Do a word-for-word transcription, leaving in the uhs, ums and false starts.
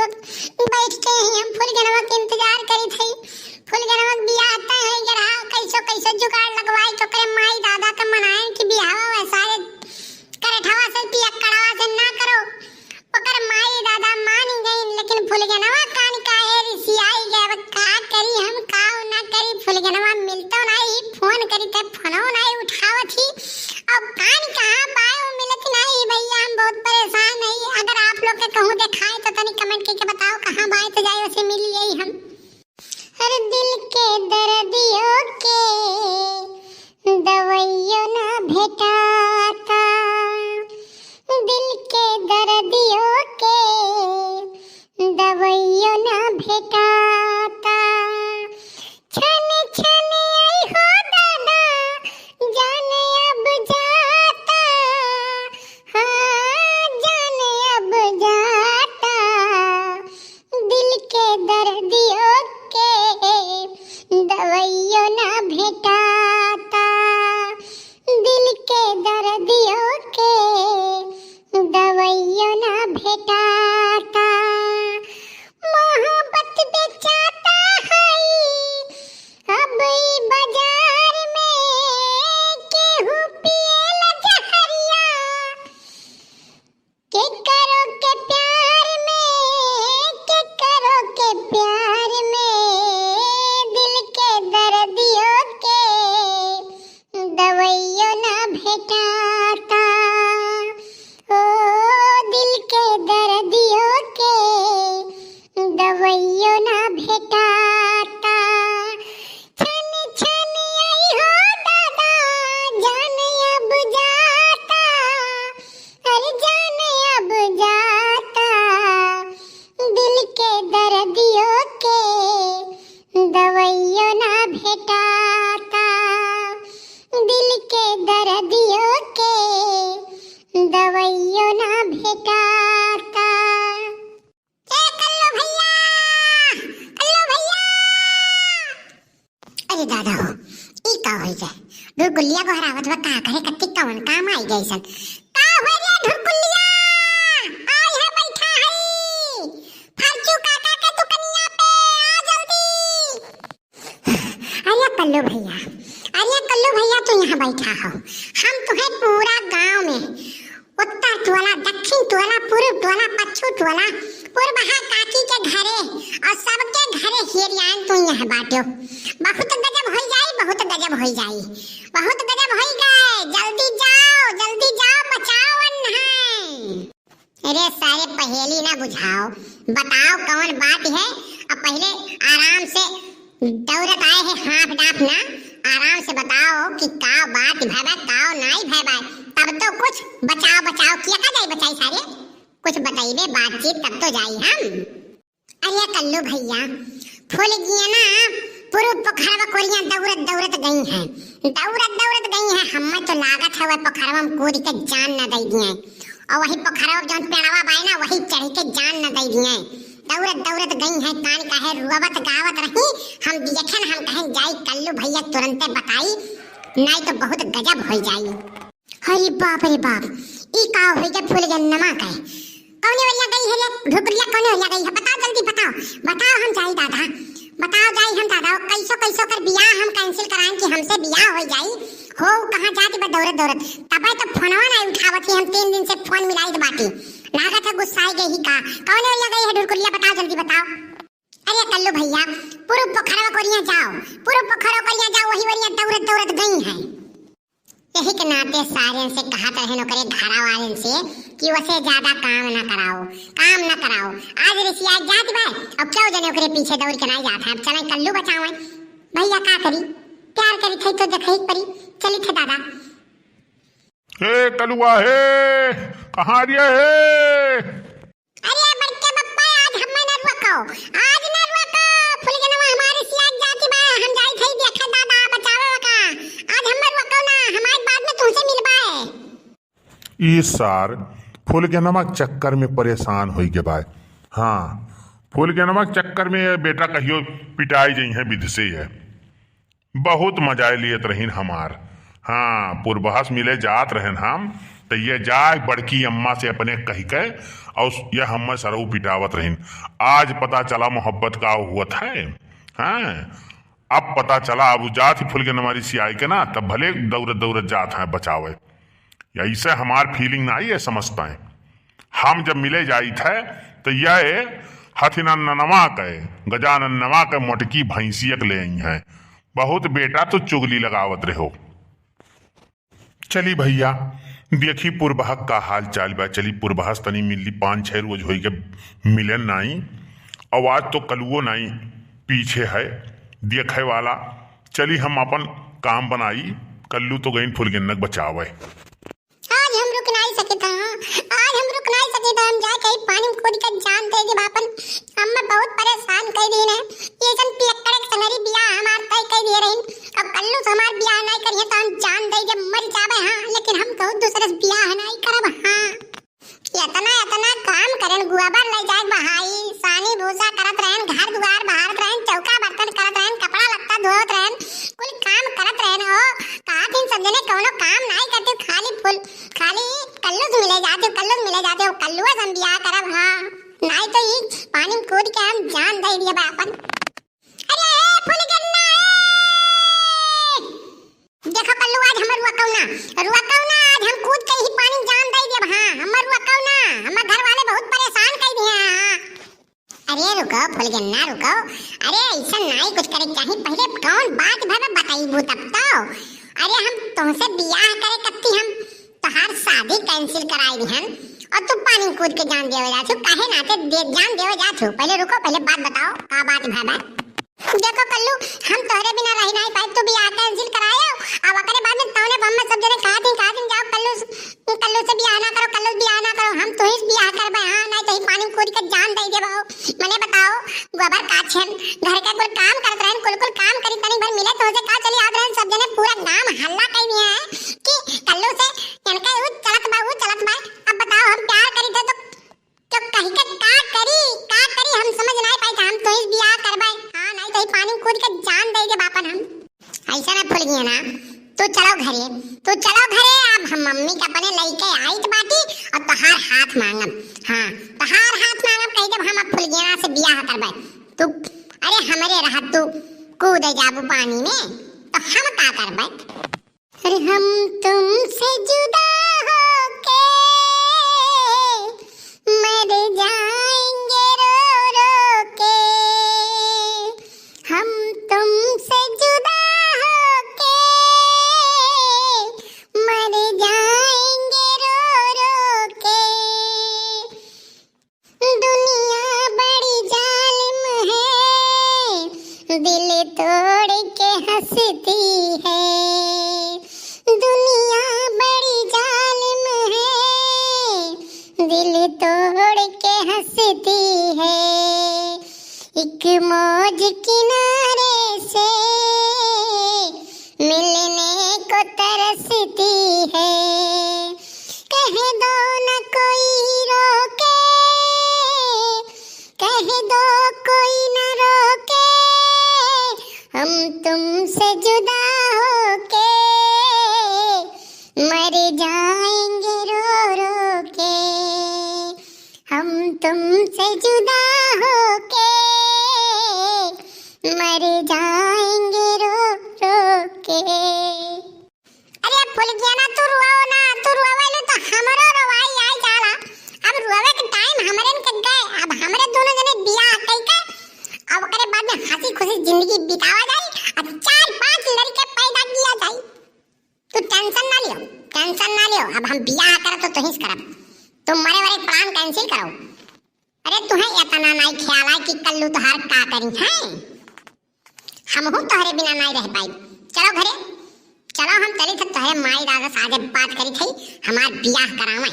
बैठ के ही हम फुलगनवा के इंतजार करी थई। फुलगनवा के बियाह तय है, जरा कैसो कैसो जुगाड़ लगवाई तो ओकरे माई दादा के मनाए कि बियाह वैसा करठवा से, पियक्कड़वा से ना करो। ओकर माई दादा मान गईं, लेकिन फुलगनवा कान काहे रिसियाई गए। अब का करी हम, का ना करी, फुलगनवा मिलतो नाई, फोन करी त फोनो नाई उठावत ही। अब कान कहाँ पाए, वो मिलत नाई भैया, हम बहुत परेशान हई। अगर आप लोग के कहूँ देखाए तो तनी कमेंट करके बताओ कहाँ बाए तो जाए उसे मिल यही हम। हर दिल के दर्दियों के दवाइयों ना भेटाता, दिल के दर्दियों के दवाइयों ना भेटाता। छन छन आई हो दादा, जान अब जाता, हाँ, जान अब जाता। दिल के दर्दियों के दवाइयों ना भेटाता, दिल के दर्दियों के दवाइयों ना भेटाता। मोहब्बत बेचाता है अब ई बाजार में, केहू पिएला जहरिया। के करो के प्यार में, के करो के प्यार में, दिल के दर्दियों के दवाइयों ना भेटाता। ओ दिल के दर्दियों के दवाइयों ना भेटाता। छन छन आई हो दादा, जान अब जाता, अरे जान अब जाता। दिल के दर्दियों के दवाइयों ना भेटाता, दिल के दर्दियों के दवाइयों ना भेटाता। ए कल्लू भैया, कल्लू भैया। अरे दादा हो, ई का होई गए? ढुरकुलिया गोहरावत बा, का करे, कत्ती कवन काम आई गए सन? का होई रे ढुरकुलिया? आई है, बैठा है। फरचू काका के दुकनिया पे आ जल्दी। अरे कल्लू भैया, अरे कल्लू भैया, तू यहाँ बैठा हो। हम तुम्हें पूरा गांव में उत्तर टोला, दक्षिण टोला, पूर्व टोला, पच्छू टोला, पुरबहा काकी के घरे और सबके घरे हेरियान तू यहाँ बाटो। बहुत गजब होई जाई, बहुत गजब होई जाई, बहुत गजब होई गए। जल्दी जाओ, जल्दी जाओ, बचाओ अन्न है। अरे सारे पहेली ना बुझाओ, बताओ कौन बात है। अब पहले आराम से दौड़त आए हैं, हाफ डाफ ना, आराम से बताओ कि का बात भय बा, का नाई भय बा, तब तो कुछ बचाओ बचाओ किया का जाई बचाई सारे, कुछ बताइबे बातचीत तब तो जाई हम। अरे कल्लू भैया, फुलगनवा पूर्व पोखरवा कोरिया दौड़त दौड़त गई हैं, दौड़त दौड़त गई हैं, हमें तो लागत है वह पोखरवा में कूद के जान न दे दिए, और वही पोखरवा जौन पेड़वा बाय ना वही चढ़ के जान न दे दिए। दौड़त दौड़त गई हैं, कान काहे रुआवत गावत रही। हम देखे न, हम कहें जाई कल्लू भैया तुरंते बताई, नाई तो बहुत गजब हो जाई। अरे बाप रे बाप, ई का हो गया फुलगनवा के? कौने ओरिया गई है रे ढुरकुलिया, कौने ओरिया गई है? बताओ जल्दी बताओ, बताओ हम जाई दादा, बताओ जाई हम दादा, कैसो कैसो कर बियाह हम cancel कराएं कि हमसे बियाह हो जाई। हो कहाँ जाती बा दौड़त दौड़त, तबे तो फोनवा नहीं उठावत ही, हम तीन दिन से फोन मिलाइत बाटी, लागत है गुस्साई गई ही का। कौने ओरिया गई है ढुरकुलिया, बताओ जल्दी बताओ। अरे कल्लू भैया, पूर्व पोखरवा कोरिया जाओ, पूर्व पोखरवा कोरिया जाओ, वही ओरिया दौड़त दौड़त गई है। यही के नाते सारे से कहत रहन ओकरे घरा वालन से कि वसे ज्यादा काम ना कराओ, काम ना कराओ। आज रिसिया जात बा, अब क्यों जने ओकरे पीछे दौड़ के ना जात है। अब चलें कल्लू बचावें। भैया का करी, प्यार करी थे तो देखही के परी। चली थे दादा। हे कलुआ हे, कहाँ रिया हे? अरे बड़के बप्पा, आज हम्मे न रोको, आज न रोको, फुलगनवा हमारे सियाग जाति बा, हम जाई थई देखे दादा बचावे का, आज हम्मे रोको ना, हमारे बाद में तुमसे मिलबा है। ई सार फुलगनवा के चक्कर में परेशान होई गे बाय। हाँ, फुलगनवा के चक्कर में ये बेटा कहियो पिटाई जई है विध से है। बहुत मजा लियत रहीन हमार। हाँ, पुरबहस मिले जात रहन हम, त यह जाए बड़की अम्मा से अपने कहि के, और यह हम्मे सरऊ पिटावत रहिन। आज पता चला मोहब्बत का हुवत है, हैं? अब पता चला, अब उ जात ही फुलगेनवा रिसियाइ के ना, तब भले दौड़त दौड़त जात हैं बचावे। ऐसे हमार feeling नाहीं है, समझता है। हम जब मिले जाइत है, त यह हथिनंदनवा के, गजाननवा के मोटकी भैंसिया के ले आई हैं। बहुत बेटा तू चुगली लगावत रहो। चली भइया, देखी पुरबहक का हाल चाल बा। चली पुरबहस तनी मिल ली, पाँच छह रोज होई के मिलन नाई। और आज तो कलुओ नाई पीछे है देखे वाला। चली हम अपन काम बनाई, कल्लू तो गईन फुलगेनक बचावे। आज हम रुक नाई सकित, हाँ, आज हम रुक नाई सकित, हम जाए कहीं पानी में कूद के जान दे देब आपन। अम्मा बहुत परेशान कई दिन है। ये जन पियक्कड़ के संगरी बियाह हमार तय कई दिए रहिन। अब कल्लू से हमार बियाह नाई करिए तो हम जान दे देब, मर जाबे, हाँ, लेकिन हम कहूँ दूसरे से बियाह नाई करब, हाँ। इतना, इतना काम करेन, गोबर ले जाए बहाई, सानी भूसा करत रहेन, घर दुआर बहारत रहेन, चौका बर्तन करत रहेन, कपड़ा लत्ता धोत रहेन, कुल काम करत रहेन। ओ, कहा थीन सब जने कौनो काम नाई करते, खाली फुल, खाली कल्लू से मिले जाते हो, कल्लू से मिले जाते हो, कल्लुआ से हम बियाह करब, हाँ। नाई तो ई पानी में कूद के हम जान दे दिए बा अपन। अरे ए फुलगेना, ए! देखो कल्लू, आज हमर रुआ कौना, रुआ कौना, आज हम कूद के ही पानी में जान दे देब, हाँ, हमर रुआ कौना, हमर घर वाले बहुत परेशान कर दिए हैं, हाँ। अरे रुको फुलगेना, रुको, अरे ऐसा नाई कुछ करे चाही, पहले कौन बात भा बताइबू तब तो। अरे हम तुमसे बियाह करे कत्ती हम तोहार शादी cancel कराई दिहन और तू पानी कूद के जान देवे जात हो, काहे नाते दे, जान देवे जात हो? पहले रुको, पहले बात बताओ, का बात भा बा? देखो कल्लू, हम तोहरे बिना रही नाई पाइब, तू बियाह cancel करायो। अब ओकरे बाद में तौने बम्मा सब जने कहा दिन, कहा दिन जाओ कल्लू, कल्लू से बियाह ना करो, कल्लू से बियाह ना करो, हम तुही से बियाह करबे, हाँ, नाई तो ही पानी कूद के जान दे देबो। मने बताओ, गोबर काछेन, घर के कुल काम करत रहेन, कुल कुल काम करी, तनी भर मिले तो से का चली आवत रहेन, सब जने पूरा गांव हल्ला कई दिए हैं कि कल्लू से इनका ऊ चलत बा, ऊ चलत बा। अब बताओ, हम प्यार करी थे तो, तो कहीं के का करी, का करी, हम समझ नाई पाई था, हम तो इस बियाह करबे, हाँ, नाई तो ही पानी कूद के जान दे देब आपन हम। ऐसा ना फुलगेना, तू चलो घरे, तू चलो घरे, अब हम मम्मी के अपने लइके आइत बाटी और तोहार हाथ मांगब, हाँ, तोहार हाथ मांगब, कही जब हम अब फुलगेना से बियाह करबे। तू, अरे हमरे रहत तू कूदे जाबू पानी में, तो हम का करबे? अरे हम तुमसे जुदा होके मर जाएंगे रो रो के, हम तुमसे जुदा होके मर जाएंगे रो रो के। दुनिया बड़ी जालिम है, दिल तोड़ के हंसती है। दुनिया बड़ी जालिम है, दिल तोड़ के हंसती है। एक मौज किनारे से मिलने को तरसती है। कह दो न कोई रोके, कह दो कोई न रोके, हम तुमसे जुदा होके मर जाएंगे रो रो के। हम तुमसे जुदा होके मर जाएंगे रो रो के। अरे फुलगेना, तू रुआओ ना, तू रुआवे लो तो हमरो रोवाई आई जाला। अब रुआवे के time हमरे न के गए, अब हमरे दोनों जने बियाह कई के, अब ओकरे बाद में हंसी खुशी जिंदगी बितावा जाई, अब चार पांच लड़के पैदा किया जाई। तू tension ना लियो, tension ना लियो, अब हम बियाह करब तो तुहिस करब, तुम मरे वरे plan cancel करो। अरे तुहें इतना नाई ख्याल है कि कल्लू तोहार का करी हैं? हमहू तोहरे बिना नाई रह पाई। चलो घरे, चलो हम चली थे तोहरे माई दादा से आजे बात करी थे, हमार बियाह करावे।